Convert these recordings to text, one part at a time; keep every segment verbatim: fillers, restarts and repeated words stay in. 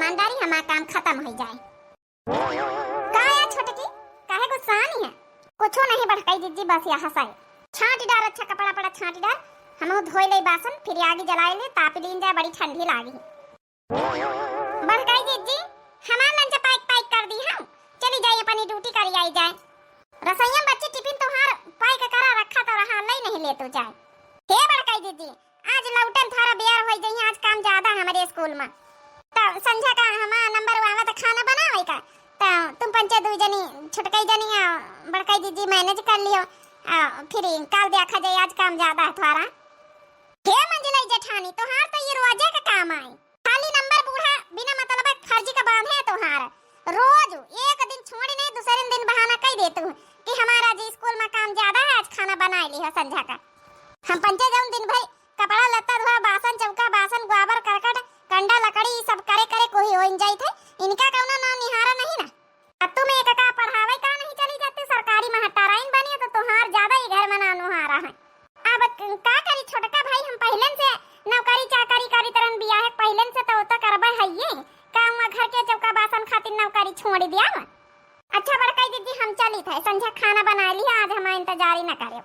ईमानदारी हमार काम खतम होइ जाए। का या छोटकी, काहे गुस्सानी है? कुछो नहीं बड़काई जिज्जी, बस यहाँ से छाँटि डार, अच्छा कपड़ा पड़ा छाँटि डार, हमहू धोइ लेई बासन, फिर आगी जलाइ लेई, तापि लीन जाए, बड़ी ठंडी लागी। बड़काई जिज्जी, हमार lunch pack pack कर दिहउ, चली जाई अपनी duty करी आई जाए। रसोइया में बच्ची tiffin तोहार pack करा रखा तो रहा, लइ नहीं लेतू जाए। हे बड़काई जिज्जी, आज लौटन थोड़ा बेर होइ जइहै, आज काम ज्यादा है हमरे school में। तो संझा का हमार number आवे तो खाना बनावे का, तो तुम पंचे दुइ जनी, छोटकई जनी आ बड़कई जिज्जी manage कर लियो। आ, फिर काल देखा जाए, आज काम ज्यादा है थोड़ा। हे मंझलई जेठानी, तोहार तो ये रोजे का काम आए, खाली number बूढ़ा बिना मतलब फर्जी का बांधे है तोहार। रोज एक दिन छोड़ी नहीं, दूसरे दिन बहाना कइ देतू कि हमार आज school में काम ज्यादा है, आज खाना बनाइ लिहो संझा का। हम पंचे जउन दिन भर कपड़ा लत्ता धोआ, बासन चौका, बासन गोबर करकट, कंडा लकड़ी, ई सब करे करे कोही होइन जाइत है। इनका कउनो नाव निहारा नहीं ना। अब तुम एक का पढ़ावे का नहीं चली जाती, सरकारी महटराइन बनी तो तोहार ज्यादा ही घर में नाव निहारा है। अब क-, का करी छोटका भाई, हम पहिलेन से नौकरी चाकरी करी तरन बियाह है, पहिलेन से तो ओता करबे हइये। का हुआ घर के चौका बासन खातिर नौकरी छोड़ दिया? अच्छा बड़कई जिज्जी, हम चलित है, संझा खाना बनाइ लिहा, आज हमार इंतजारी न करे।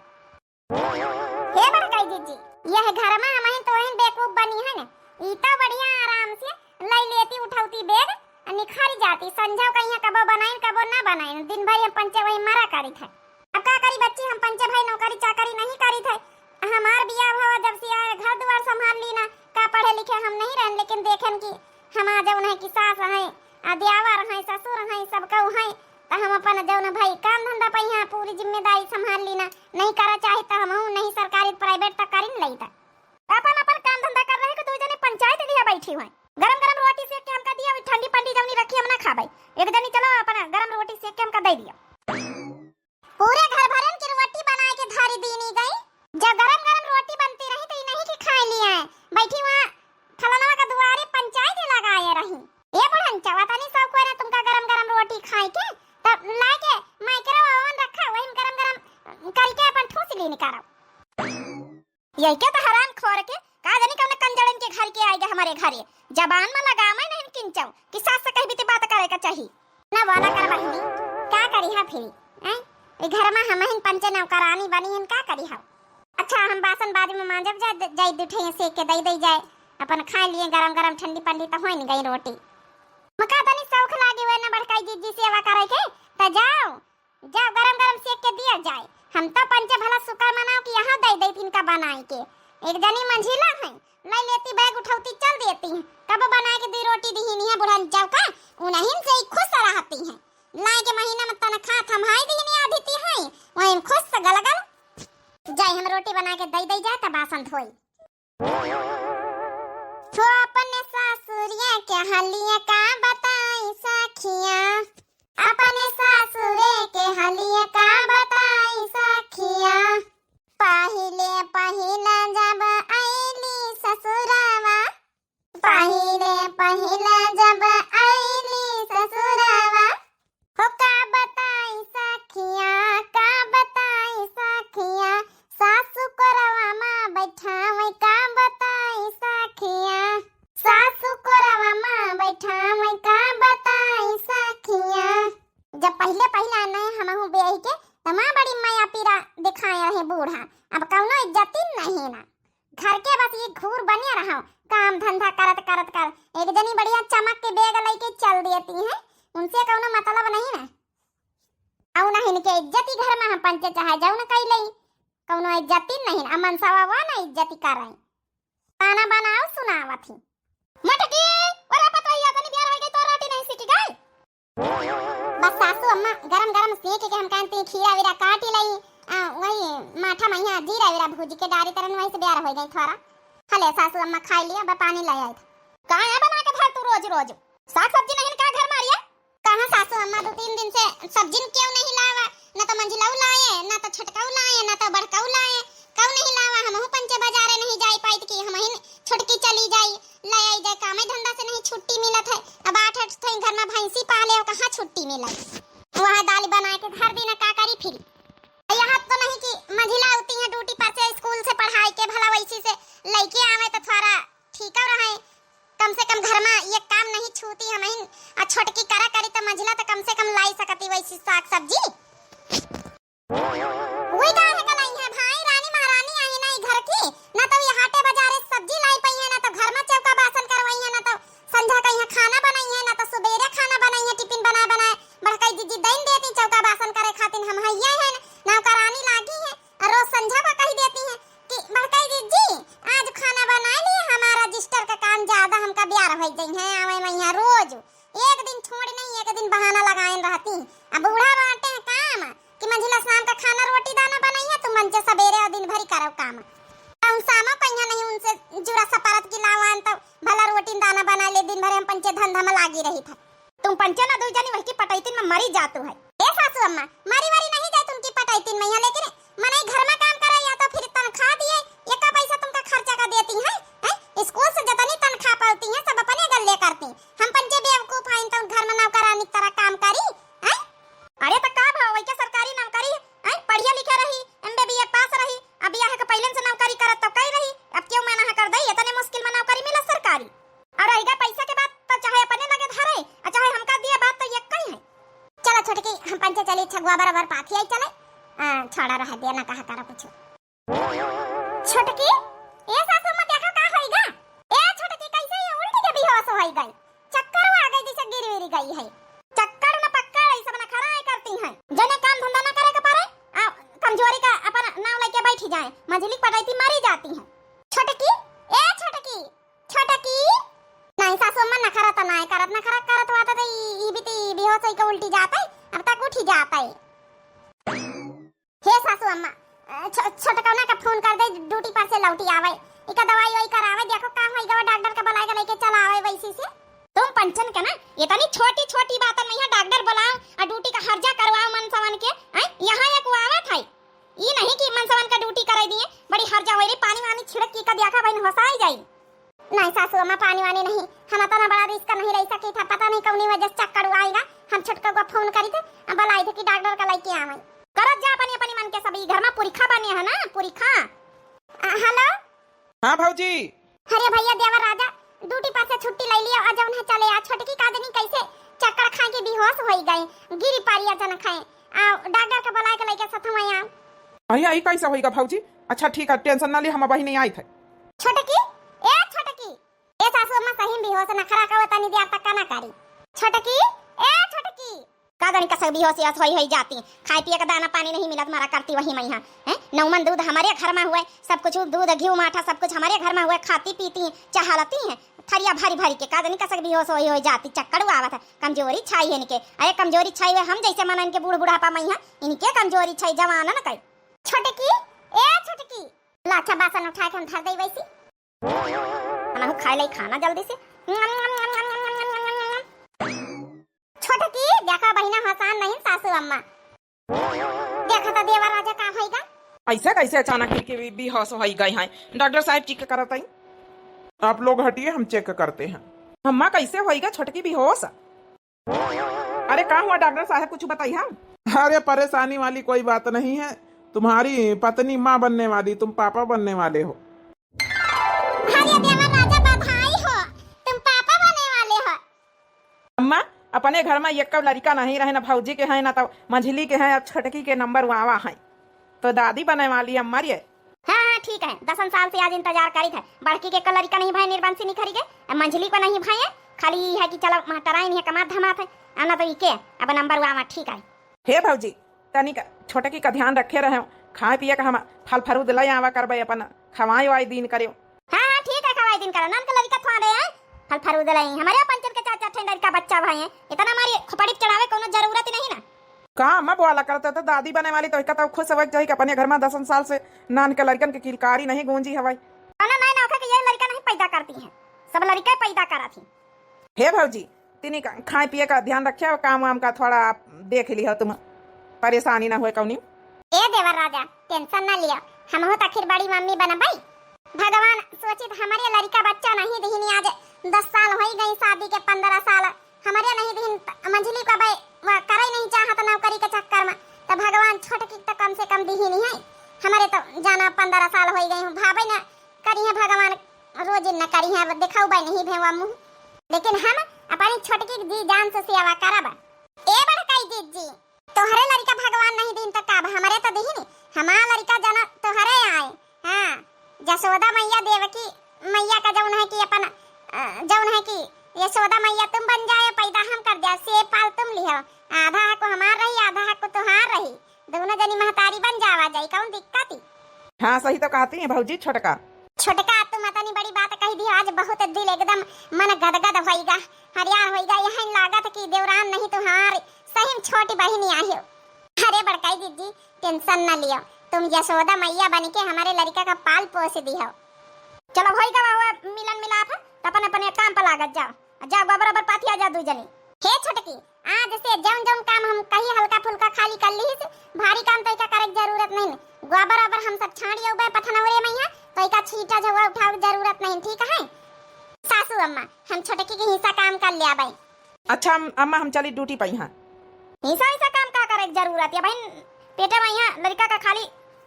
हे बड़कई जिज्जी, यह घर में हमहिन तोहिन बेवकूफ बनी है न, ई तो बढ़िया आराम से लइ लेती उठौती bag, निखरी जाती। संझा कहिया कबो बनाइन कबो ना बनाइन, दिन भर हम पंचे वही मरा करित है। अब का करी बच्ची, हम पंचे भाई नौकरी चाकरी नहीं करित है। हमार बियाह भवा जब से आए, घर दुआर संभाल लीना, का पढ़े लिखे हम नहीं रहन, लेकिन देखेन कि हमार जउन है कि सास है, आ देवर है, ससुर है, सब कउ है, त हम अपन जउन भाई काम धंधा पइहाँ पूरी जिम्मेदारी संभाल लीना, नहीं करा चाही त हमहू नहीं सरकारी private त करिन लई त। अपन अपन काम धंधा कर रहे कि दुइ जने पंचायत लिहा बैठी हुए। गरम गरम रोटी सेक के हमका दिया, अभी ठंडी पंडी जउनी रखी हम ना खाबै। एक जनी चलो अपन गरम रोटी सेक के हमका दइ दियो। पूरे घर भरन की रोटी बनाइ के धरी दीनी गई। जब गरम गरम रोटी बनती रही तो ई नहीं कि खाइ लिया है, बैठी हुआ फलनवा का दुआरे पंचायत लगाए रही। ए बुढ़न, चवा तनी सब कोई ना तुमका गरम गरम रोटी खाइ के, तब लाइ के microwave oven रखा, वही में गरम गरम करिके अपन ठूस लीन करो। यही के तो हराम खोर के, का जानी कौन कंजड़न के घर के आइगे हमरे घरे। जबान में लगावे नहीं किंचौ कि सास से कही बीती बात करे का चाही। ना बोला कर बहिनी, का करी हा फिर, हैं? ई घर में हमहिन पंचे नौकरानी बनी हन, का करी हा? अच्छा, हम बासन बाद में मांजब, जा, जाई दुठे सेक के दई दई जाए, अपन खाइ लिए गरम गरम, ठंडी पंडी तो होइन गई रोटी। मका तनी शौक लागी हुए ना बड़काई जिज्जी सेवा करे के, त जाओ, जाओ गरम गरम सेक के दिया जाए। हम तो पंचे भला शुक्र मनाओ कि यहाँ दे देती इनका बनाए के। एक जनी मंझिला है, लइ लेती बैग उठौती चल देती हैं। कब बनाए के दी रोटी दिहिन है बुढ़न चौका, उन्हीं से ही खुश रहती हैं। लाए के महीना में तनख्वाह थम्हाई दिहिन आधी ती है, वहीं खुश गलगल। जाए हम रोटी बनाए के दे दे जाए त बासन धोई। हो अपने सासुरिया के हलिया का बताई सखिया, अपने सासुरे के हलिया का बताई सखिया। पहिले पहिला जब आइली ससुरवा, पहिले पहिला जब आइली ससुरवा, हो का बताई सखिया, का बताई सखिया, सासु कोरवा मा बैठावै, का बताई सखिया, सासु कोरवा मा बैठावै, का बताई सखिया। जब पहिले पहिले आना है हमहू ब्याही के, त माँ बड़ी माया पीरा दिखाए रहे बूढ़ा, अब कौनो इज्जती नहीं ना। घर के बस ये घूर बनिया रहो, काम धंधा करत करत कर। एक जनी बढ़िया चमक के बैग लइके चल देती हैं, उनसे कौनो मतलब नहीं ना। अउ ना इनके इज्जती घर में हम पंचे चाहे जाऊ ना कई लई, कौनो इज्जती नहीं। अमन सवा वा ना इज्जती कर रही, ताना बनाओ सुनावत ही। मटकी, ओरा पतोहिया तनी बियार हो गई तो रोटी नहीं सीखी गई। बस सासू अम्मा गरम गरम सेक के हम कहती खीरा वीरा काटी लई, आ, वही माठा मइया जीरा वीरा भूज के डारी तरन वही से बियार हो गई थोड़ा। हले सासू अम्मा खाई लिया, बा पानी ले आई। का है बना के धर तू रोज रोज? साग सब्जी नहीं का घर मारिया? कहाँ सासू अम्मा दो तीन दिन से सब्जी क्यों नहीं लावा? ना तो मंझिलऊ लाए, ना तो छटकऊ लाए, ना तो बड़कऊ लाए। कऊ नहीं लावा, हमहू पंचे बाजारे नहीं जाई पाइत कि हमहिन छोटकी चली जाई, ले आई जाए, कामे धंधा से नहीं छुट्टी मिलत है। अब आठ आठ ठो घर में भैंसी पाले हो, कहाँ छुट्टी मिलत? वहाँ दाल बना के धर दी ना, का करी फिर? यहाँ तो नहीं कि मंझिला होती है ड्यूटी पर से, स्कूल से पढ़ाई के भला वैसी से लइके आवे तो थोड़ा ठीक रहे। कम से कम घर में ये काम नहीं छूती हमहिन, आ छोटकी करा करी त मंझिला त कम से कम लाई सकती वैसी साग सब्जी। वही काहे का लाई है भाई, रानी महारानी आई ना ई घर की, ना तो ये हाटे बाजारे सब्जी लाई पई है, ना तो घर में चौका बासन करवाई है, ना तो संझा का यहाँ खाना बनाई है, ना तो सुबेरे खाना बनाई है, टिफिन बनाए बनाए बड़काई जीजी दैन देती चौका बासन करे खातिर, हम हइये है नौकरानी लागी है, और रोज संझा का कही देती है कि बड़काई जीजी आज खाना बना लिए, हमारा रजिस्टर का काम ज्यादा, हमका ब्यार हो गई है, आवे मैं यहाँ रोज एक दिन छोड़ नहीं, एक दिन बहाना लगाए रहती। अब बूढ़ा बाटे हैं काम कि मंझिला शाम का खाना रोटी दाना बनाइए, तू मंझे सबेरे और दिन भरी करो काम। हम सामो कहिया नहीं उनसे जुरा सपारत की लावान, तो भला रोटी दाना बना ले, दिन भर हम पंचे धंधा में लागी रही था। तुम पंचे ना दुई जनी वही की पटैतिन में मरी जातू है। ए सासू अम्मा, मरी वरी नहीं जाए तुमकी पटैतिन में यहाँ, लेकिन मनई घर में काम करे या तो फिर तनख्वाह दिए, एका पैसा तुमका खर्चा का देती हैं, हैं? स्कूल से जतनी तनख्वाह पाती हैं, सब अपने गल्ले करती। हम पंचे बेवकूफ हैं, तो घर में नौकरानी की तरह काम करी, हैं? अरे तो का भाव, वही क्या सरकारी नौकरी, हैं? पढ़िया लिखे रही, एमबीबीए पास रही, अब बियाह के पहले से नौकरी करत तो कई रही, अब क्यों मना कर दई? इतने मुश्किल में नौकरी मिला सरकारी। और रह गया पैसा के बात, तो चाहे अपने लगे धरे, और चाहे हमका दिए बात, तो ये कहीं है। चलो छोटकी, हम पंचे चली, छगुआ बराबर पाथी आई चले। आ, छोड़ा रह दिया ना, कहा करा कुछ। छोटकी, ए सासू माँ, देखो का होइगा। ए छोटकी, कैसे ये उल्टी के बेहोश होई गई? चक्कर आ गई, जैसे गिर विर गई है। चक्कर न पक्कर, ये सब नखरा करती हैं। जने काम धंधा न करे के पड़े, आ, कमजोरी का अपन नाव लेके बैठी जाए। मंझली पटैती मरी जाती हैं। छोटकी, ए छोटकी, छोटकी। नहीं सासू अम्मा, नखरा तो नहीं करत, नखरा करत हुआ तो ई, ई भी ती बेहोश होई के उल्टी जाता है, अब तक उठी जाता है। हे सासू अम्मा, अ, छ-, छोटकौना का फोन कर दे, ड्यूटी पर से लौटी आवे, इका दवाई ववाई करावे, देखो का होई गवा, डॉक्टर का बुलाए के लेके चला आवे वैसी से। तुम पंचन के ना, इतनी छोटी छोटी बातन में यहाँ डॉक्टर बुलाओ और ड्यूटी का हर्जा करवाओ मन सवन के, हैं? यहाँ एक वो आवत है, ई नहीं कि मन सवन का ड्यूटी कराई दिए, बड़ी हर्जा होई रे, पानी वानी छिड़क की का देखा बहन होसाई जाई। नहीं सासू अम्मा, पानी वानी नहीं, हम इतना बड़ा रिस्क नहीं रह सकी था, पता नहीं कौनी वजह से चक्कर आएगा। हम छोटका को फोन करी थे, अब बुलाई थे कि डॉक्टर का लेके आवे। करत जा अपनी अपनी मन के, सभी घर में पुरखा बने है ना, पुरखा। आ, हेलो। हाँ भौजी। अरे भैया देवर राजा, ड्यूटी पर से छुट्टी ले लियो और जौन है चले आ। छोटकी का दनी कैसे चक्कर खा के बेहोश होई गई, गिरी पारी अचानक है। आ, डॉक्टर के बुलाए के लेके साथ में आ। अरे, आई कैसे होइगा भौजी? अच्छा ठीक है, टेंशन ना ले, हम अबही नहीं आई थे। छोटकी, ए छोटकी, ए सासू अम्मा सही में बेहोश, नखरा का तनी देर तक का ना करी। छोटकी, ए छोटकी। का जानी कसक बेहोश यस होई होई जाती, खाए पिए का दाना पानी नहीं मिलत, मरा करती वही में यहाँ, हैं? नौमन दूध हमारे घर में हुए, सब कुछ दूध घी माठा सब कुछ हमारे घर में हुए, खाती पीती चहालती हैं, थरिया भरी भरी के, का जानी कसक बेहोश होई होई जाती, चक्कर आवत है, कमजोरी छाई है इनके। अरे कमजोरी छाई हुए हम जैसे मन इनके बूढ़ बुढ़ापा में यहाँ, इनके कमजोरी छाई जवान न कई। छोटकी, ए छोटकी, ला अच्छा बासन उठा के हम धर दई वैसी। हमहू खाए लाई खाना जल्दी से। छोटकी, देखा बहिना हसान नहीं सासू अम्मा। देखा तो देवर राजा का होइगा। ऐसे कैसे अचानक इनके भी, बेहोश होई गए हैं? डॉक्टर साहब चेक करत हैं। आप लोग हटिए, हम चेक करते हैं। अम्मा कैसे होइगा छोटकी बेहोश? अरे का हुआ डॉक्टर साहब, कुछ बताइए हम। अरे परेशानी वाली कोई बात नहीं है, तुम्हारी पत्नी माँ बनने वाली, तुम पापा बनने वाले हो। अरे देवर राजा बधाई हो, तुम पापा बने वाले हो। अम्मा, अपने घर में एक लड़का नहीं रहे, ना भौजी के हैं, ना तो मंझली के हैं, अब छोटकी के नंबर वावा है, तो दादी बने वाली अम्मा रे। हाँ, हाँ, ठीक है, दसन साल से आज इंतजार करी थे। बड़की के एक लड़का नहीं भाई, निर्बंसी निखरी के, अब मंझली को नहीं भाई, खाली ई है कि चलो महटराइन है, कमात धमात है, आ ना तो इके, अब नंबर वावा, ठीक है। हे भौजी, तनिक छोटकी का ध्यान रखे रहे, खाए पिए का हम फल फरूद ले आवा करबे, अपन खवाए वाए दिन करे। हाँ, हाँ, ठीक है, खवाए दिन करे, नान के लड़का थोड़े हैं, फल फरूद ले, हमारे पंचन के चार चार ठे लड़का बच्चा भाई हैं, इतना हमारी खोपड़ी पे चढ़ावे कोनो जरूरत ही नहीं ना। का अम्मा बोला करते तो दादी बने वाली तो इका तो खुश होवे के चाहिए कि अपने घर में दसन साल से नान के लड़कन के किलकारी नहीं गूंजी हवाई। ना, नहीं, ना, ओके, ये लड़का नहीं पैदा करती हैं, सब लड़का पैदा करा थी। हे भौजी, तिनी का खाए पिए का ध्यान रखे और काम वाम का थोड़ा आप देख लियो तुम, परेशानी ना होए कौनी। ए देवर राजा, टेंशन ना लियो, हमहू तो आखिर बड़ी मम्मी बनबई। भगवान सोचित हमारे लड़का बच्चा नहीं दिहिन, आज दस साल होई गई शादी के, पन्द्रह साल, हमारे नहीं दिहिन, त-, मंझली का बे-, वा करई नहीं चाहत नौकरी के चक्कर में, तो भगवान छोटकी तो कम से कम दिहिन है। हमारे तो जाना पन्द्रह साल होई गई हूँ, भावे ना करी है भगवान, रोज न करी है, अब दिखाऊ बाई नहीं भेवा मुँह। लेकिन हम अपनी छोटकी के जी जान से सेवा करब। ए बड़कई जिज्जी, तोहरे लड़िका भगवान नहीं दीन त का, अब हमरे तो दीन, हमार लड़िका जना तोहरे आए। हाँ, जसोदा मैया देवकी मैया का जौन है कि अपन, अ, जौन है कि यशोदा मैया तुम बन जाए, पैदा हम कर दिया, से पाल तुम लिहो, आधा हक हमार रही, आधा हक तोहार रही, दोनों जनी महतारी बन जावा जाई, कौन दिक्कत ही? हाँ, सही तो कहती है भौजी। छोटका, छोटका, तुम इतनी बड़ी बात कही दी, आज बहुत दिल एकदम मन गदगद होइगा, हरियार होइगा। यही लागत कि देवरान नहीं तुहार, सही में छोटी बहिनी आई हो। अरे बड़काई जिज्जी, tension न लियो, तुम यशोदा मैया बन के हमारे लड़िका का पाल पोस दिहो। चलो, होइगा हुआ मिलन मिलाप, त अपन अपन काम पर लागत जाओ, जाओ गोबर ओबर पाथिया जाओ दू जनी। हे छोटकी, आज से जौन जौन काम हम कही हल्का फुल्का खाली कर लीस, भारी काम तोइका करे के जरूरत नहीं। गोबर ओबर हम सब छाड़ अउबे पथनौरे मइहाँ, तोइका छींटा झउआ उठावे के जरूरत नहीं, ठीक है? सासू अम्मा, हम छोटकी के हिस्सा काम कर ले आबे। अच्छा अम-, अम्मा, हम चली duty पइहाँ। हिस्सा हिस्सा काम का करे के जरूरत है बहिन? पेटे मइहाँ लड़िका का खाली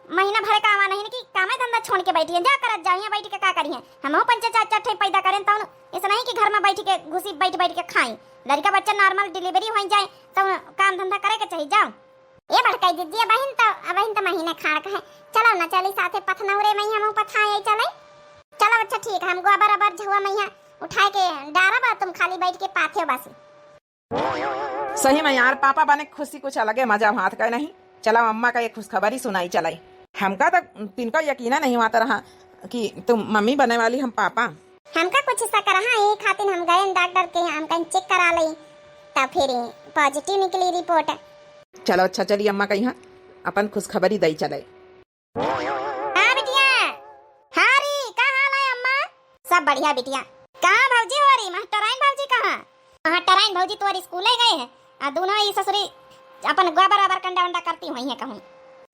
महीना भरे का आवा नहीं कि कामे धंधा छोड़ के बैठी है, जा करत जाओ, यहाँ बैठ के का करी है? हमहू पंचे चार चार ठे पैदा करें तौन, ऐसा नहीं कि घर में बैठ के घुसी बैठ बैठ के खाई। लड़िका बच्चा normal delivery हो जाए तब काम धंधा करे के चाहिए। जाओ। ए बड़काई जिज्जी, अबहिन तो, अबहिन तो महीने खाड़ का है, चलो ना चली साथे पथनौरे मइहाँ हमहू पथाए चले। चलो अच्छा ठीक है, हम गोबर अबर झउआ मइहाँ उठाए के डारब और तुम खाली बैठ के पाथे बस। सही में यार, पापा बने खुशी कुछ अलगे मजा भात का नहीं। चला अम्मा का एक खुशखबरी सुनाई चलाई। हमका तो तिनका यकीन नहीं आता रहा कि तुम मम्मी बने वाली, हम पापा। हमका कुछ शक रहा, यही खातिर हम गए डॉक्टर के यहाँ, हम कहीं check करा लई, तब फिर positive निकली report। चलो अच्छा, चली अम्मा का यहाँ अपन खुशखबरी दई चले। हाँ बिटिया। हाँ री, का हाल है अम्मा? सब बढ़िया बिटिया। कहाँ भौजी हो री? महटराइन भौजी कहाँ? महटराइन भौजी तोर स्कूले गए हैं, आ दोनों ई ससुरी अपन गोबर ओबर कंडा वंडा करती हुई हैं कहूँ।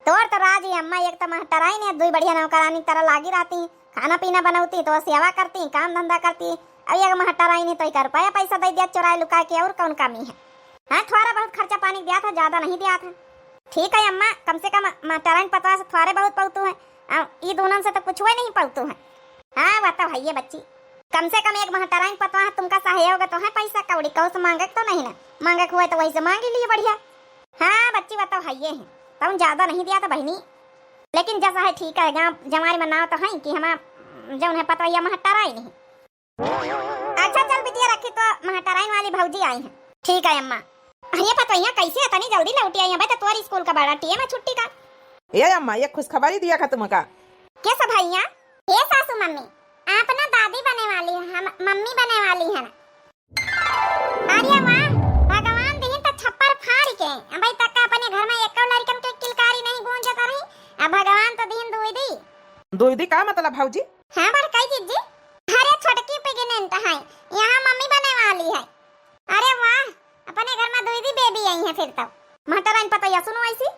तोर तो राज ही अम्मा, एक तो महटराइन है, दुई बढ़िया नौकरानी तरह लागी रहती, खाना पीना बनौती, तो सेवा करती, काम धंधा करती। अब एक महटराइन है तो एक रुपया पैसा दे दिया चुराए लुका के, और कौन कमी है? हाँ, थोड़ा बहुत खर्चा पानी दिया था, ज्यादा नहीं दिया था। ठीक है अम्मा, कम से कम महटराइन पतवा से थोड़े बहुत पौतू है, आ, ई दोनों से तो कुछ नहीं पौतू है। हाँ, वह तो है ये बच्ची, कम से कम एक महटराइन पतवा तुमका सहयोग तो है, पैसा कौड़ी कहूँ से मांगे तो नहीं ना, मांगे के हुए तो वही से मांग लिए बढ़िया। हाँ बच्ची, वह तो है ये है, तुम ज्यादा नहीं दिया था बहनी, लेकिन जैसा है ठीक है, गाँव जमारे में नाव तो है कि हमार जौन है पतवैया महटराइन है। अच्छा चल बिटिया, रखी तो महटराइन वाली भौजी आई हैं। ठीक है अम्मा। अरे पतोहिया, कैसे इतनी जल्दी लौटी आई हैं? भाई तो तोर स्कूल का बड़ा टीएम है छुट्टी का। ए अम्मा, ये खुशखबरी दिया का तुमका। के सब भैया? हे सासू मम्मी, आप ना दादी बने वाली हैं, हम मम्मी बने वाली हैं ना। अरे वाह, भगवान दिहिन तो छप्पर फाड़ के। अबे तक का अपने घर में एको लड़कन के किलकारी नहीं गूंजत रही, अब भगवान तो दिहिन दुई दी। दुई दी का मतलब भौजी? हाँ बड़काई जिज्जी, अरे छोटकी प्रेग्नेंट है, यहाँ मम्मी बने वाली है। अरे वाह, अपने घर में दुई दी बेबी आई है फिर तो। महटराइन पतोहिया सुनो ऐसी,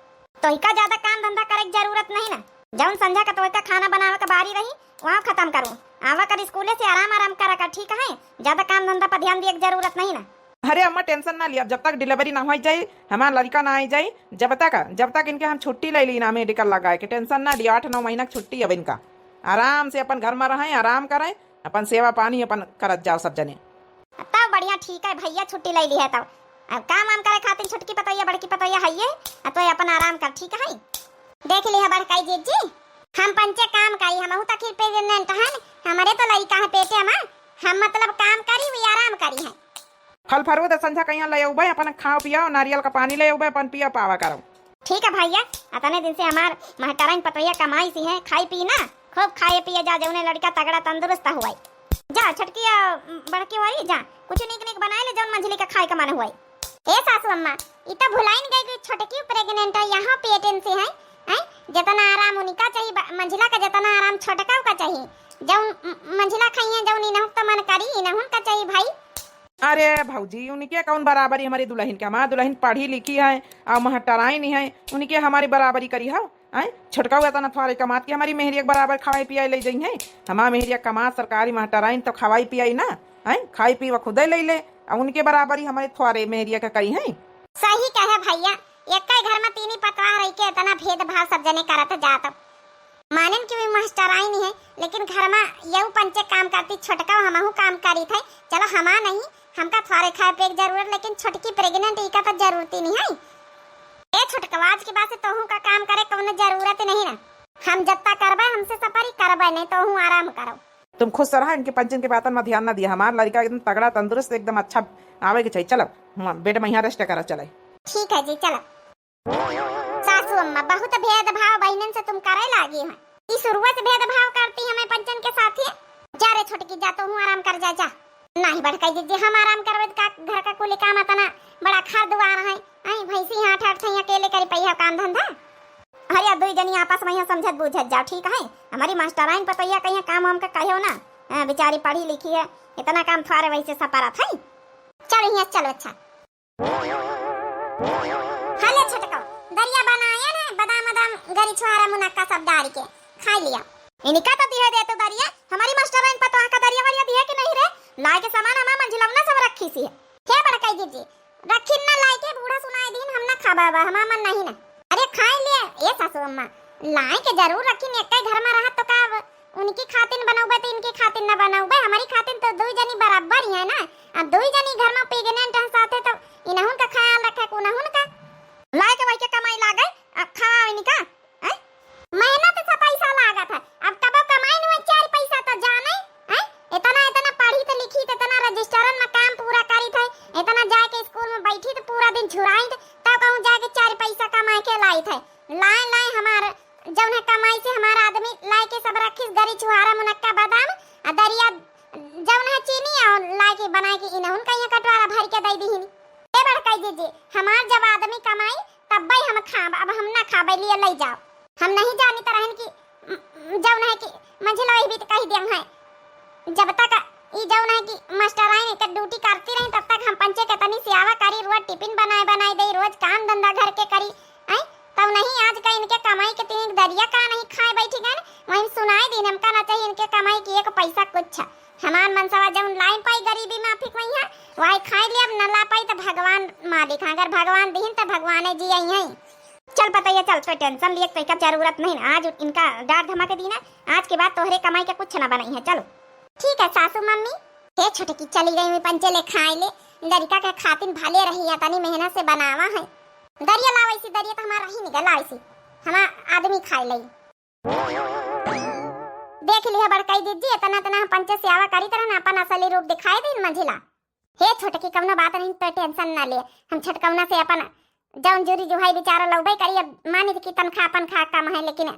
तोहिका ज्यादा काम धंधा करे के जरूरत नहीं ना। जौन संझा का तोहिका खाना बनावे के बारी रही, वहाँ खत्म करो। आवा कर स्कूले से आराम आराम करा कर, ठीक है? ज्यादा काम धंधा पर ध्यान दिए के जरूरत नहीं ना। अरे अम्मा, टेंशन ना लिया, जब तक डिलीवरी ना हो जाई, हमार लड़का ना आई जाई, जब तक, जब तक इनके हम छुट्टी ले ली ना मेडिकल लगाए के, टेंशन ना लिया, आठ नौ महीना की छुट्टी अब इनका। आराम से अपन घर में रहें, आराम करें, अपन सेवा पानी अपन करत जाओ सब जने। तब बढ़िया, ठीक है भैया, छुट्टी ले ली है तब। अब काम वाम करे खातिर छोटकी पतोहिया, बड़की पतोहिया है ये, अब तो अपन आराम कर, ठीक है? देख लिहा बड़काई जिज्जी, हम पंचे काम करी, हमहू तो आखिर प्रेग्नेंट हन, हमरे तो लइका है पेटे में, हम मतलब काम करी, वे आराम करी है। फल फरूद संझा कहिया ले अउबे, अपन खाओ पियाओ, नारियल का पानी ले अउबे, अपन पिया पावा करो। ठीक है भैया, अतने दिन से हमार महटराइन पतोहिया कमाई सी है, खाई पी ना, खूब खाए पिए जा, जौने लड़का तगड़ा तंदुरुस्त हुआई। जा छोटकी आ, बड़की हुआई जा, कुछ नीक नीक बनाए ले, जौन मंझली का खाए का मन हुआई। ए सासू अम्मा, ई तो भुलाइन गई कि छोटकी प्रेग्नेंट है, यहाँ पेटन से है, हैं? जितना आराम उनका चाहिए, ब-, मंझला का जितना आराम छोटका का चाहिए। जौन म-, मंझला खाई है, जौन इनहु तो मन करी, इनहुन का चाहिए भाई। अरे भौजी, उनके कौन बराबरी हमारी दुल्हन के? हमारी दुल्हन पढ़ी लिखी है और महटराइन है, उनके हमारी बराबरी करी हो? हैं? छोटका हुआ तना थोड़े कमात के हमारी मेहरिया के बराबर खवाई पियाई ले जाई है। हमार मेहरिया कमात सरकारी महटराइन तो खवाई पियाई ना, हैं? खाई पी वो खुदे ले ले, और उनके बराबरी हमारे थोड़े मेहरिया का करी है। सही कहे भैया, एक ही घर में तीन ही पतवाह रही के इतना भेदभाव सब जने करत जात। मानेन कि वी मास्टराइन है, लेकिन घर मा यहू पंचे काम करती, छोटका हमहू काम करी थे। चलो हमा नहीं, हमका थोड़े खाए पिए के जरूरत, लेकिन छोटकी pregnant, इका तो जरूरत ही नहीं है। ए छोटका, आज के बाद से तोहू का काम करे कौनो जरूरत नहीं ना। हम जत्ता करबे, हमसे सपरी करबे नहीं, तोहू आराम करो। तुम खुश रहा, इनके पंचन के बातन में ध्यान ना दिया। हमार लड़का एकदम तगड़ा, तंदुरुस्त, एकदम अच्छा आवे के चाहिए। चलो, हम बेड में यहाँ rest करा, चले। ठीक है जी, चलो। सासू अम्मा, बहुत भेदभाव बहिनन से तुम करे लागी हैं। ई शुरुए से भेदभाव करती हमें पंचन के साथ ही। जा रे छोटकी, जा, तोहू आराम कर, जा, जा। नहीं बड़काई दीदी, हम आराम करबे त का, घर का कुल काम, इतना बड़ा घर दुआर है, आई भैंसी हाथ हाथ थे अकेले करी पहिया काम धंधा। अरे दुई जनी आपस में यहाँ समझत बूझत जाओ, ठीक है? हमारी मास्टराइन पतैया कहीं काम वाम का कहो ना, हाँ, बेचारी पढ़ी लिखी है, इतना काम थोड़े वैसे सपरत है। चलो यहाँ चलो, अच्छा। हले छोटको, दरिया बनाए ने, बादाम वादाम, गरी छुहारा मुनक्का सब डाल के खाई लिया। इनका तो दिहे दे तो दरिया, हमारी मास्टराइन पतोह का दरिया वरिया दिहे कि नहीं रे? लाए के सामान हमार मंझिलवना सब रखी सी है। हे बड़काई दीदी, रखिन ना लाए के, बूढ़ा सुनाए दीन, हम ना खाबा बा, हमार मन नहीं ना। अरे खाए लिए, ए सासू अम्मा, लाए के जरूर रखिन, एक घर में रहत तो का अब उनकी खातिन बनौबे तो इनकी खातिन ना बनौबे, हमारी खातिन तो दुई जनी बराबर ही है ना। अब दुई जनी घर में pregnant है साथे तो इनहुन का ख्याल रखे को उनहुन का। लाए के वही के कमाई लागे, अब खावा इनका, हैं? मेहनत से पैसा लागत है, अब तबो कमाई न चार पैसा तो जाने, हैं? इतना, इतना पढ़ी तो लिखी तो इतना रजिस्टरन में काम पूरा करी थे, इतना जाके स्कूल में बैठी तो पूरा दिन झुराई तो, तब कहूँ जाके चार पैसा कमाए के लाई थे। लाए, लाए हमार जौन है कमाई से हमार आदमी लाए के सब रखिस, गरी छुहारा मुनक्का बादाम, आ दरिया जौन है चीनी और लाए के बनाए के इनहुन कहिया कटोरा भर के दे दीहिन। ए बड़काई दीदी, हमार जब आदमी कमाई तब्बे हम खाब, अब हम ना खाबे, लिए ले जाओ। हम नहीं जानी तरहन की जौन है कि मंझिला वही भी तो कही दियम है। जब तक ई जौन है कि मास्टराइन एकर ड्यूटी करती रही, तब तक हम पंचे के तनी सेवा करी, रोज टिफिन बनाए बनाए दे, रोज काम धंधा घर के करी। आई तब नहीं आज का इनके कमाई के तीन दरिया का नहीं खाए बैठी गए, वहीं सुनाए दिन हमका ना चाहिए इनके कमाई की एक पैसा कुछ। हमार मनसवा जौन लाई पाई गरीबी माफिक वही है, वही खाए ले, अब न ला पाई तो भगवान मालिक है, अगर भगवान दीन तो भगवाने जी आई हैं। चल पतैया चल, तो टेंशन लिए तो का जरूरत नहीं ना, आज इनका डार धमा के दीना, आज के बाद तोहरे कमाई के कुछ ना बनाई है। चलो ठीक है सासू मम्मी। हे छोटकी चली गई, मैं पंचे ले खाए ले, लड़का के खातिन भले रही है, तनी मेहनत से बनावा है। दरिया लावै सी, दरिया तो हमार रही निकल लावै सी, हमार आदमी खाए ले। देख लिहा बड़काई दीदी, इतना इतना हम पंचे सेवा करी तरह ना अपन असली रूप दिखाई दीन मंझिला। हे छोटकी, कौनो बात नहीं, तो टेंशन ना ले। हम छोटकौना से अपन जौन जुरी जुहाई बेचारा लौबे करी, अब मानित की तनखा अपन खा कम है, लेकिन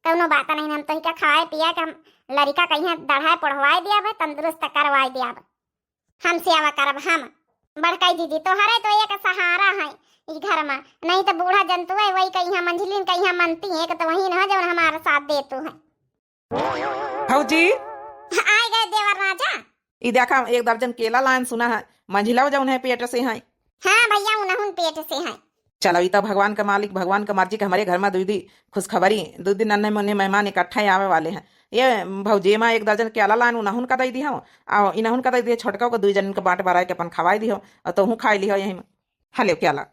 कौनो बात नहीं, हम तोहिका खवाए पिया के हम लड़िका कहिया दढ़ाए पढ़वाए दियाब, तंदुरुस्त करवाए दियाब। हम सेवा करब हम। बड़काई दीदी, तोहरे तो एक सहारा है ई घर में, नहीं तो बूढ़ा जंतु है, वही कहिया मंझिलिन कहिया मनती है, एक तो वही न हो जौन हमारा साथ देतू है। भौजी। आए गए देवर राजा। ई देखा, एक दर्जन केला लायन सुना है, मंझिला जौन है पेट से है। हाँ भैया, उनहुन पेट से है। चलो, ई तो भगवान का मालिक, भगवान का मर्जी के हमरे घर में दुई दी खुशखबरी, दुई दिन नन्हे मुन्ने मेहमान इकट्ठा ही आवे वाले हैं। ये भौजी, एमा एक दर्जन केला लायन उनहुन का दे दी हो, और इनहुन का दे दी, छोटका को दुई जन के बांट बराए के अपन खवाई दी हो, और तोहू खाई ली हो यही में। हले केला।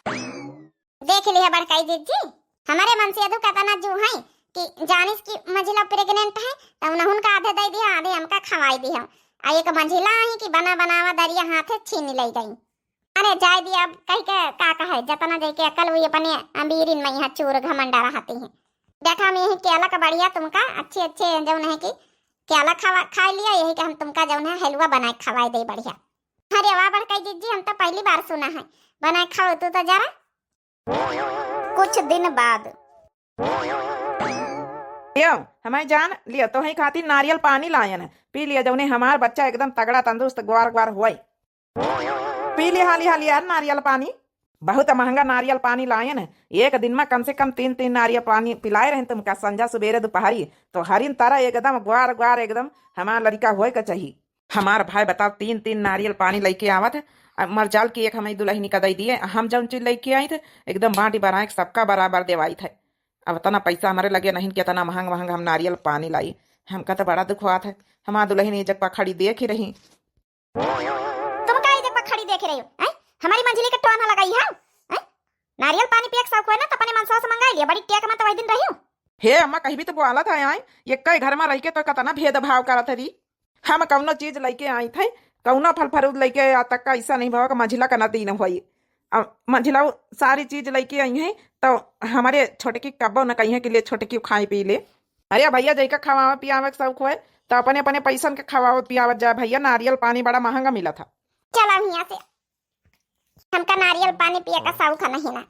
देख लिहा बड़काई दीदी, हमरे मनसेधु का तना जू है कि जानिस कि मंझिला pregnant है, तो उनहुन का आधे दे दिया, आधे हमका खवाई दिया। आ एक मंझिला है कि बना बनावा दरिया हाथे छीन ले गई। अरे जाए दिया, अब कह के का कहे, जतना जाए के अकल हुई अपने अमीरिन में यहाँ चूर घमंडा रहती है। देखा हम यही केला का बढ़िया तुमका अच्छे अच्छे जौन है कि केला खवा, खाई लिया, यही के हम तुमका जौन है हलवा बनाए खवाई दे बढ़िया। अरे वाह बड़काई दीदी, हम तो पहली बार सुना है, बनाए खाओ तू तो जरा। कुछ दिन बाद। लियो, हमारी जान, लियो, तोहई खातिर नारियल पानी लायन है, पी लियो, जौने हमार बच्चा एकदम तगड़ा तंदुरुस्त ग्वार ग्वार होए। पी लियो हाली हाली यार नारियल पानी। बहुत महंगा नारियल पानी लायन है, एक दिन में कम से कम तीन तीन नारियल पानी पिलाए रहे तुमका, संझा सुबेरे दोपहरी, तो हरिन तरह एकदम ग्वार ग्वार एकदम हमार लड़िका होए के चाहिए। हमार भाई बताओ, तीन तीन नारियल पानी लइके आवत है, आ मर जाल की एक हमारी दुलहिनी का दई दिए, हम जौन चीज लइके आई थे एकदम बांटी बराए के सबका बराबर देवाई थे। अब इतना पैसा हमारे लगे नहीं कि इतना महंग महंग हम नारियल पानी लाई, हमका तो बड़ा दुख हुआ था। हमार दुलहिनी जब पखड़ी देख ही रही। तुम काहे जब पखड़ी देख रही हो, हैं? हमारी मंझिली के टोन लगाई है, हैं? नारियल पानी पिए के शौक हुआ ना, तो अपने मनसवा से मंगाई लिया, बड़ी टेक में तो वही दिन रही हो। हे अम्मा, कहीं भी तो बोलत है, आए, एक्कै घर मा रहिके तो कतना भेदभाव करत हरी। हम कौनो चीज लइके आइत है, कौनो फल फरूद लइके, आज तक का ऐसा नहीं भवा कि मझिला का ना दीन होई। अब मझिला सारी चीज लइके आई है, तो हमरे छोटकी कब्बो न कही है कि ले छोटकी खाए पी ले। अरे भैया, जइका खवावे पियावे के शौक होए, तो अपने अपने पैसन के खवावत पियावत जाए भैया। नारियल पानी बड़ा महंगा मिलत है। चला हियाँ से, हमका नारियल पानी पिए का शौक नहीं ना।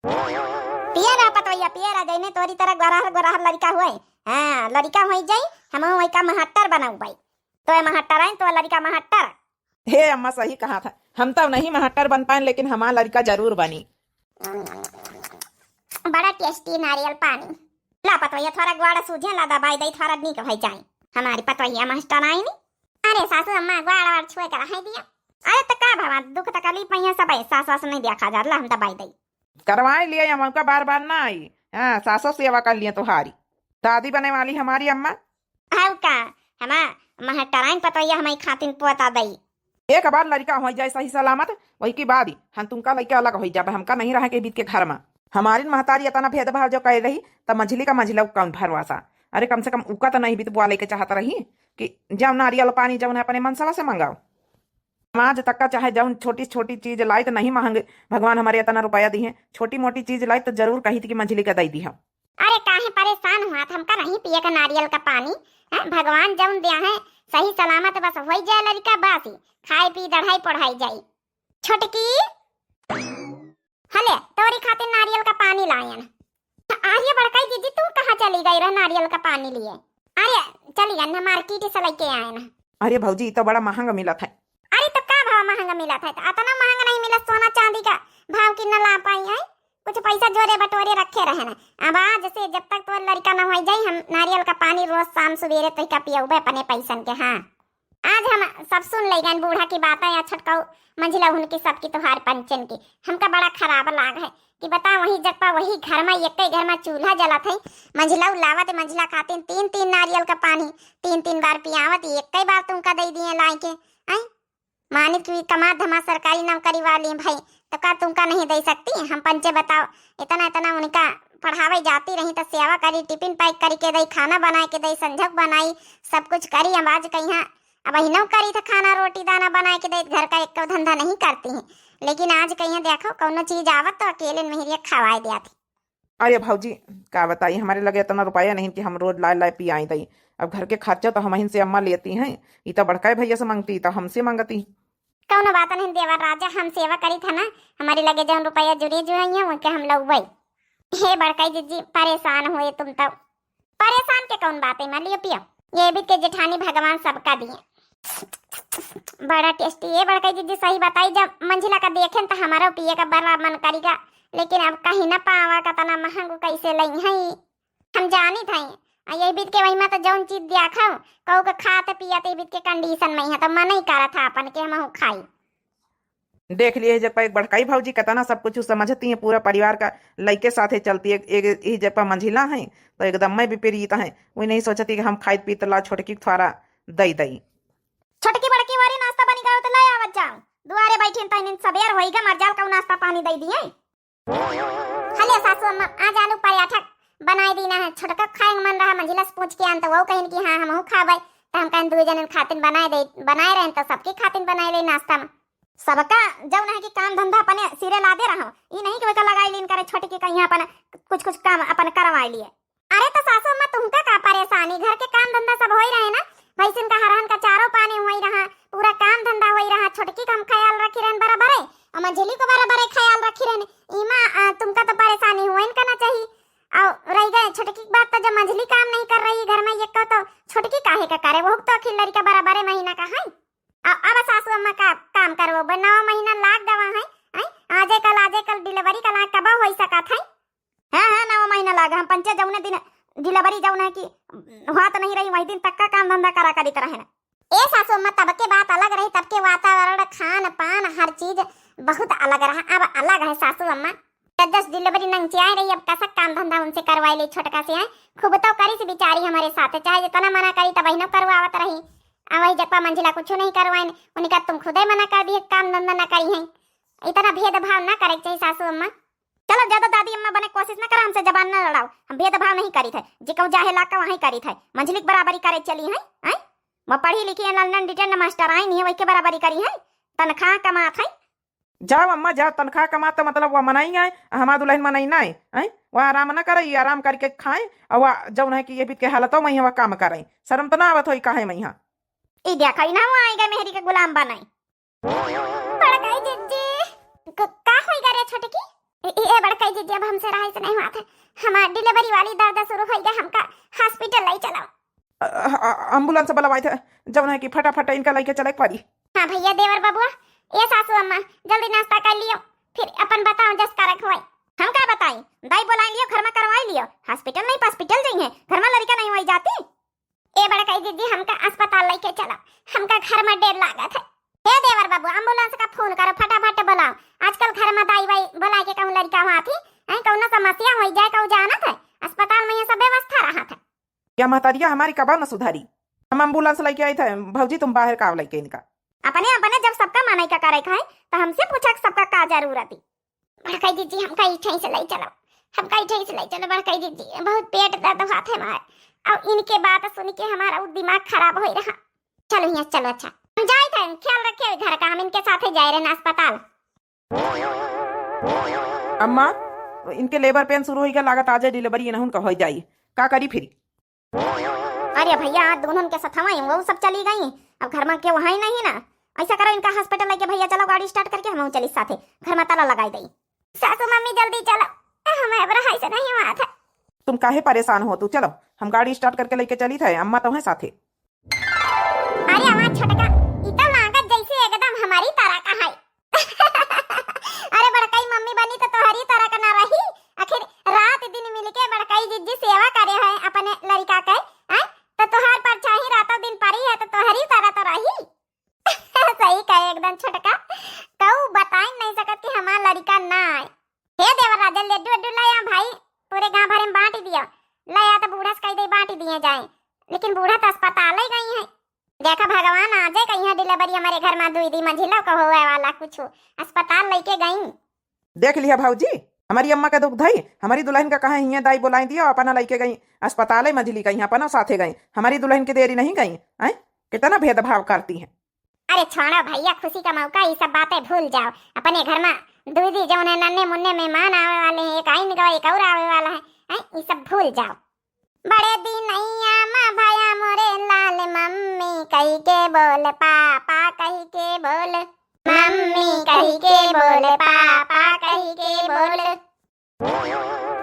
पिए रहा पतवैया, पिए रहा, जइने तोरी तरह गोरहर गोरहर लड़िका होए। हाँ, लड़िका होई जाई, हम वही का महट्टर बनाऊ बाई। तो ए महट्टर आई, तो लड़िका महट्टर। हे अम्मा, सही कहा था, हम तो नहीं महट्टर बन पाए, लेकिन हमार लड़िका जरूर बनी। बड़ा tasty नारियल पानी। ला पतवैया, थोड़ा ग्वाड़ा सूझे ला, दबाई दई, थोड़ा नीक भई जाए। हमारी पतवैया महट्टर आई नी। अरे सासू अम्मा, ग्वाड़ा वाड़ छुए कर रहाई दिया। अरे तो का भवा, दुख तकलीफ में सब है, सास वास नहीं देखा जात, ला हम दबाई दई। करवाई लिए, हम उनका बार बार ना आई। हाँ, सासो सेवा कर लिए तोहारी। दादी बने वाली हमारी अम्मा। हऊ का, हमा महटराइन पतोहिया हमारी खातिन पोता दई। एक बार लड़िका हो जाए सही सलामत, वही की बाद ही हम तुमका लइके अलग हो जाबे, हमका नहीं रहे के बीत के घर में। हमारी महतारी इतना भेदभाव जो कह रही, तब मझली का मझिला कौन भरवासा। अरे कम से कम उका तो नहीं बीत बुआ लेके चाहत रही कि जब नारियल पानी जौन है अपने मनसवा से मंगाओ। हम आज तक का चाहे जौन छोटी छोटी चीज लाई तो नहीं महंगे, भगवान हमारे इतना रुपया दी है, छोटी मोटी चीज लाई तो जरूर कही थी कि मझली का दई दी हम। अरे काहे परेशान हुआ था, हमका नहीं पिए का नारियल का पानी, हैं? भगवान जौन दिया है सही सलामत बस होई जाए लड़िका बासी, खाई पी दढ़ाई पढ़ाई जाई। छोटकी, हले तोरी खातिर नारियल का पानी लायन। अरे बड़काई जीजी, तू कहाँ चली गई रह नारियल का पानी लिए? अरे चली गई ना मार्केट से लेके आए ना। अरे भौजी, ई तो बड़ा महंगा मिलत है। अरे तो का भाव महंगा मिलत है? तो अतना महंगा नहीं मिलत, सोना चांदी का भाव की न ला पाई है। कुछ पैसा जोरे बटोरे रखे रहे ना। अब आज से जब तक तोर लड़िका न हो जाई, हम नारियल का पानी रोज शाम सुबेरे तोहिका पियौबे अपने पैसन के। हाँ, आज हम सब सुन ले गए बूढ़ा की बातें या छोटकाऊ मंझिला उनकी सबकी तोहार पंचन की। हमका बड़ा खराब लाग है कि बता वही जगपा वही घर में, एक ही घर में चूल्हा जलत है, मंझिला लावत मंझिला खातिन तीन तीन नारियल का पानी तीन तीन बार पियावत, एक ही बार तुमका दे दिए लाई के। आई मानित की कमा धमा सरकारी नौकरी वाली भाई, तो का तुमका नहीं दे सकती? हम पंचे बताओ, इतना इतना उनका पढ़ावे जाती रही तो सेवा करी, टिफिन पैक करी के दई, खाना बनाए के दई, संझक बनाई, सब कुछ करी। अब आज कहिया अब वही नौकरी था, खाना रोटी दाना बनाए के दे, घर का एक धंधा नहीं करती हैं, लेकिन आज कहिया देखो कौनो चीज आवत तो अकेले मेहरिया खवाए दिया थी। अरे भौजी, का बताई, हमारे लगे इतना रुपया नहीं कि हम रोज लाए लाए पियाई दई। अब घर के खर्चा तो हमहिन से अम्मा लेती हैं, ई तो बड़का भैया से मांगती, ई तो हमसे मांगती। कौनो बात नहीं देवर राजा, हम सेवा करी था ना, हमारे लगे जौन रुपया जुड़े जुड़े हैं उनके हम लौबई। हे बड़काई जीजी, परेशान हुए तुम तो। परेशान के कौन बात है, मान लियो पियो। ये भी के जेठानी भगवान सबका दिए। बड़ा टेस्टी। ये बड़काई जीजी सही बताई, जब मंझिला का देखेन तो हमारा पिए का बड़ा मन करेगा, लेकिन अब कहीं ना पावा, कतना महंग कैसे लई है। हम जानी थे, आ ये बीत के वही में तो जौन चीज दिया खाओ, कहू के खात पियत ये बीत के कंडीशन में है, तो मन ही करत है अपन के हमहू खाई। देख लिए, जब एक बड़काई भौजी कतना सब कुछ समझती है, पूरा परिवार का लइके साथे चलती है। एक, एक, एक जब मंझिला है, तो एकदम मैं विपरीत है, वही नहीं सोचती कि हम खाई पीत ला छोटकी थोड़ा दई दई। छोटकी बड़की वारी नाश्ता बनी गयो तो ले आवत जाओ, दुआरे बैठी तहन सबेर होई गा, मर जाल का नाश्ता पानी दई दिए। हले सासू अम्मा, आज आलू पराठा बनाए दीना है, छोटका खाए के मन रहा, मंझिला से पूछ के आन तो वो कहिन कि हाँ हमहू खाबे, तो हम कहन दू जनन खातिन बनाए दे, बनाए रहन तो सबके खातिन बनाए ले नाश्ता में। सबका जौन है कि काम धंधा अपने सिरे लादे रहो, ई नहीं कि ओका लगाई लीन करे छोटकी कहीं अपन कुछ कुछ काम अपन करवाए लिए। अरे तो सासू अम्मा तुमका का परेशानी, घर के काम धंधा सब होई रहे ना, भैंसिन का हरहन का चारो पानी होई रहा, पूरा काम धंधा होई रहा, छोटकी का हम ख्याल रखी रहन बराबरे, और मंझिली को बराबरे ख्याल रखी रहन। इमा, आ, तुमका तो परेशानी हुआ इनका ना चाहिए। और रह गए छोटकी की बात, तो जब मंझिली काम नहीं कर रही घर में, ये कहो तो छोटकी काहे का करे, वो तो आखिर लड़िका बराबरे महीना का है। अब, अब सासू अम्मा का काम करवो, बे नौ महीना लाग गवा है, हैं? आजे कल, आजे कल delivery का लाग कब होई सकत है? हाँ, हाँ, नौ महीना लाग, हम पंचे जौने दिन delivery जौन है कि हुआ तो नहीं रही, वही दिन तक का काम धंधा करा करित रहे ना। ए सासू अम्मा, तब के बात अलग रही, तब के वातावरण, खान पान, हर चीज बहुत अलग रहा, अब अलग है सासू अम्मा। जब जस delivery नंगचियाए रही, अब कसक काम धंधा उनसे करवाई ले छोटका से, हैं? खूब तो करी से बिचारी हमारे साथ, चाहे जितना मना करी तब बहिनो करवावत रही। अब वही जगपा मंझिला कुछ नहीं करवाइन, उनका तुम खुदे मना कर दिए, काम धंधा ना करी हैं। इतना भेदभाव ना करे के चाहिए सासू अम्मा। चलो, ज्यादा दादी अम्मा बने कोशिश न करा, हमसे जबान न लड़ाओ। हम भेदभाव नहीं करीत है, जे कहूँ जाहे लाग का वहीं करीत है। मंझली के बराबरी करे चली हैं, हैं? वो पढ़ी लिखी है, लंदन डिटेन मास्टर आई नहीं है, वही के बराबरी करी है, तनख्वाह कमात है। जाओ अम्मा, जाओ, तनख्वाह कमात तो मतलब वह मनई आए, हमार दुलहिन मनई ना आए, हैं? वह आराम न करे, ये आराम करके खाए, और वह जौन है कि ये बीत के हालतों में ही वह काम करे। शर्म तो ना आवत होई काहे में यहाँ? ई देखा, ई ना हुआ आएगा मेहरी के गुलाम बनाई। बड़काई जिज्जी, क-, का होई गा रे छोटकी? ए, ए, बड़काई जिज्जी, अब हमसे रहाई से नहीं हुआ था। हमार डिलीवरी वाली दर्द शुरू होई गा, हमका हॉस्पिटल ले चलो। अ, अ, अ, एम्बुलेंस बुलवाई थे, जौन है कि फटाफट इनका लेके चले के पड़ी। हाँ भैया, देवर बबुआ, ए सासू अम्मा, जल्दी नाश्ता कर लियो, फिर अपन बताओ जस करक होई। हम का बताई, दाई बुलाई लियो, घर में करवाई लियो, हॉस्पिटल नहीं, हॉस्पिटल जाई है, घर में लड़का नहीं होई जाती। ए बड़काई दीदी, हमका अस्पताल लेके चलो, हमका घर में डेर लागत है। हे देवर बाबू, एम्बुलेंस का फोन करो, फटाफट बुलाओ। आजकल घर में दाई वाई बुला के कहूँ लड़का हुआ थी, हैं, कौनो समस्या हो जाए, कहूँ जानत है, अस्पताल में ये सब व्यवस्था रहा था। या महतारिया हमारी कबा न सुधारी, हम एम्बुलेंस लेके आई थे, भौजी तुम बाहर का लेके इनका। अपने अपने जब सबका माने का करे का है, तो हमसे पूछा कि सबका का जरूरत है। बड़काई दीदी, हमका इठई से ले चलो, हमका इठई से ले चलो बड़काई दीदी, बहुत पेट दर्द होत है हमार। और इनके बात सुन के हमारा उ दिमाग खराब होई रहा। चलो यहाँ चलो, अच्छा हम जाई थे, ख्याल रखे घर का, हम इनके साथे जाए रहे अस्पताल। अम्मा, इनके लेबर पेन शुरू होई गा, लागत आज डिलीवरी इनहुन का हो जाई, का करी फिर? अरे भैया, आज दुल्हन के सथवा ही वो सब चली गई, अब घर में केहू है नहीं ना। ऐसा करो, इनका हॉस्पिटल लेके भैया चलो, गाड़ी स्टार्ट करके हम चली साथे, घर में ताला लगाई दई। सासू मम्मी जल्दी चलो, हमें अब रहाई से नहीं हुआ था। तुम काहे परेशान हो, तू चलो, हम गाड़ी स्टार्ट करके लेके चली थे, अम्मा तो है साथे। अरे हमार छोटका, ई तो लागत जैसे एकदम हमारी तरह का है। अरे बड़कई मम्मी बनी तो तोहरी तरह का ना रही। आखिर रात दिन मिलके बड़कई जिज्जी सेवा करे है अपने लड़का के, हैं? तो तोहार परछाई रातों दिन पड़ी है तो तोहरी तरह तो रही। सही कहे एकदम छोटका, कहू बताई नहीं सकत कि हमार लड़का ना आए। हे देवर राजा, लड्डू उड्डू ले आ भाई, पूरे गांव भरे में बांट दिया। ले आ तो बूढ़ा से कह दे बांट दिए जाए, लेकिन बूढ़ा तो अस्पताल ही गई है। देखा भगवान, आजे कहिया डिलीवरी हमारे घर में दुई दी मंझिला का होवे वाला कुछ अस्पताल लेके गई। देख लिया भौजी, हमारी अम्मा का दुख धई, हमारी दुल्हन का कहा हियाँ दाई बुलाई दिया, अपना लेके गई अस्पताल मंझिली का, यहाँ अपना साथे गई, हमारी दुल्हन के देरी नहीं गई। हैं, कितना भेदभाव करती हैं। अरे छोड़ो भैया, खुशी का मौका, ये सब बातें भूल जाओ। अपने घर में दुई दी जौन है नन्हे मुन्ने मेहमान आवे वाले हैं, एक आइन गवा, एक और आवे वाला है, हैं, ये सब भूल जाओ। बड़े दिनैया मा भया मोरे लाल, मम्मी कही के बोल, पापा कही के बोल, मम्मी कही के बोल, पापा कही के बोल।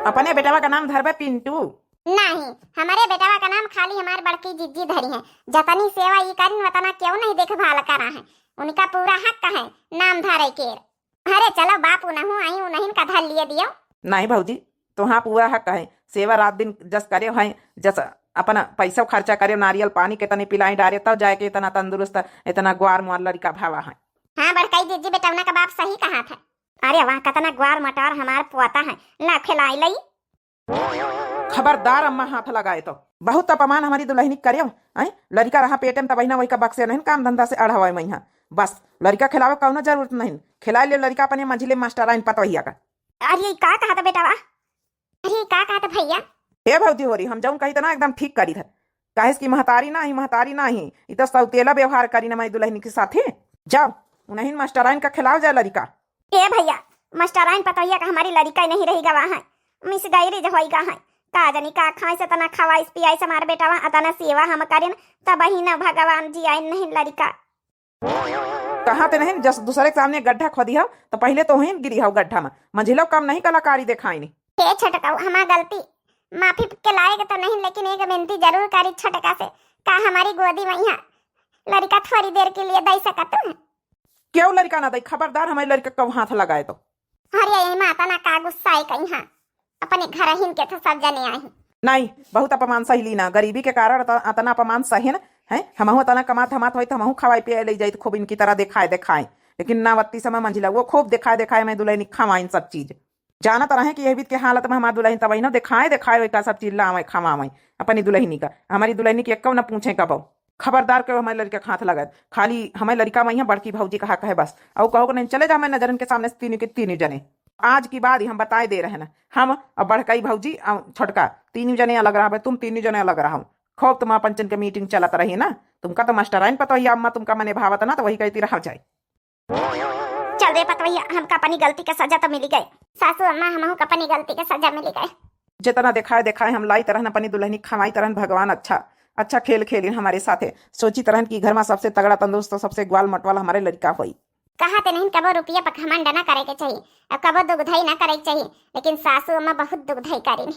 अपने बेटवा का नाम धरबे पिंटू? नहीं, हमारे बेटवा का नाम खाली हमार बड़की जिज्जी धरी है। जतनी सेवा ई करिन वतना क्यों नहीं देखभाल करा है, उनका पूरा हक है नाम धरे के। अरे चलो बाप, उनहु आई, उनहिन का धर लिए दियो। नहीं भौजी, तोहार पूरा हक है, सेवा रात दिन जस करे है, जस अपना पैसा खर्चा करे, नारियल पानी कितने पिलाई डारे, तब जाके इतना तंदुरुस्त, इतना ग्वार मुआर लड़का भावा है। हाँ बड़कई जिज्जी, बेटौना का बाप सही कहा था। अरे वाह, कितना ग्वार मटार हमार पोता है, ला खिलाई लई। खबरदार अम्मा हाथ लगाए तो। बहुत अपमान हमारी दुल्हनी करे, हैं? लड़का रहा पेटे में तब ना वही का बक्से नहीं काम धंधा से अढ़ावे में यहाँ। बस लड़का खिलावे कौनो जरूरत नहीं, खिला ले लड़का अपने मंझिले मास्टर आइन पतोहिया का। अरे का कहा था बेटा? अरे का कहा था भैया? हे भौजी होरी, हम जौन कही था ना एकदम ठीक करी था। काहे कि महतारी ना ही, महतारी ना ही, इ तो सौतेला व्यवहार करी ना हमारी दुल्हनी के साथे। जाओ, उन्हीं मास्टर आइन का खिलाओ जाए लड़का। ए भैया, मास्टराइन पतोहिया का हमारी लड़िका नहीं रही गवा है, मिस गैरिज होई गा है। का जानी का खाइस, अतना खवाइस पियाइस हमार बेटवा, अतना सेवा हम करेन, तब ही न भगवान जी आइन नहीं लड़िका। कहाँ ते नहीं, जस दूसरे के सामने गड्ढा खोदी हो, तो पहले तो ही गिरी हो गड्ढा में। मंझिलो काम नहीं कलाकारी देखाइनी। हे छोटका, हमार गलती, माफी के लायक तो नहीं, लेकिन एक विनती जरूर करी छोटका से, का हमारी गोदी में यहाँ लड़िका थोड़ी देर के लिए दे सकत है? क्यों लड़िका ना दे? खबरदार हमारे लड़िका को हाथ लगाए तो। अरे ये माता ना का गुस्सा है कहीं, हाँ, अपने घर हिन के तो सब जने आई। नहीं, बहुत अपमान सही लीना, गरीबी के कारण अत-, अतना अपमान सही न है। हमहू अतना कमात धमात होई तो हमहू खवाई पिए ले जाई, तो खूब इनकी तरह दिखाए दिखाए, लेकिन ना वत्ती समय मंझिला वो खूब दिखाए दिखाए मैं दुल्हनी खवाइन सब चीज। जानत रहे कि यह बीत के हालत में हमार दुल्हन तब ना दिखाए दिखाए वही का सब चीज लावे खवावे अपनी दुल्हनी का। हमारी दुल्हनी के एक्को न पूछे कबो। खबरदार के हमारे लड़का के हाथ लगत, खाली हमारे लड़का में यहाँ बड़की भौजी कहा कहे बस। और कहो कि नहीं चले जा हमारे नजरन के सामने से तीनों के तीनों जने। आज की बाद ही हम बताए दे रहे हैं ना, हम और बड़कई भौजी और छोटका तीनों जने अलग रहबे, तुम तीनों जने अलग रहो। खूब तुम पंचन के मीटिंग चलत रही ना, तुमका तो मास्टराइन पतोहिया अम्मा तुमका मने भावत ना, तो वही कहती रह जाए। चल रे पतोहिया, हमका अपनी गलती के सजा तो मिली गए। सासू अम्मा, हमहू का अपनी गलती के सजा मिली गए। जितना देखाए देखाए हम लाई तरहन अपनी दुल्हनी, खवाई तरहन भगवान अच्छा अच्छा खेल खेलिन हमारे साथे। सोची तरहन कि घर में सबसे तगड़ा तंदुरुस्त और सबसे ग्वाल मटवाल हमारे लड़का होई। कहा ते नहीं, कबो रुपया पर घमंड ना करे के चाहिए, अब कबो दुगधई ना करे के चाहिए, लेकिन सासू अम्मा बहुत दुगधई करिन।